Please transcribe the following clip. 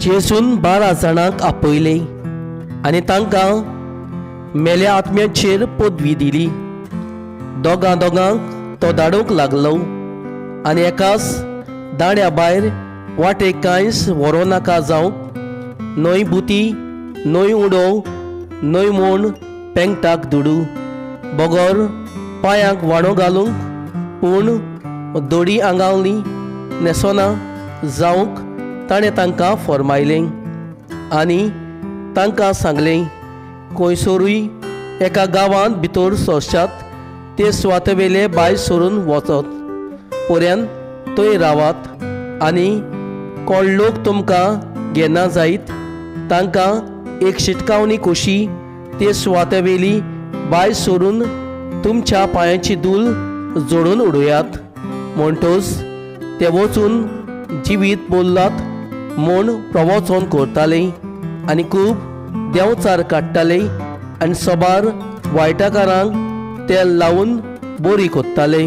जेजून 12 जाणांक आपयले आनी तांकां मेल्या आत्म्याचेर पदवी दिली. दोगां दोगांक तो धाडूंक लागलो आनी एकाच दांड्या भायर वाटेक कांयच व्हरूं नाका जावंक, न्हय बुती, न्हय उडोव, न्हय म्हूण पेंगटाक दुडू, बगर पांयांक वाणो घालूंक, पूण दोडी आंगावली न्हेसोना जावंक ताणें तांकां फॉर्मायलें आनी तांकां सांगलें, खंयसरूय एका गांवांत भितर सरशात ते सुवातेवेले भायर सरून वचत पर्यंत थंय रावात आनी कोण लोक तुमकां घेना जायत तांकां एक शिटकावणी कशी ते सुवातेवेली भायर सरून तुमच्या पांयांची धूल जोडून उडयात. म्हणटच ते वचून जिवीत बोल्लात म्हूण प्रवचन करताले आनी खूब देंवचार काडटाले आनी सबार वायटाकारांक तेल लावन बोरी कोत्ताले.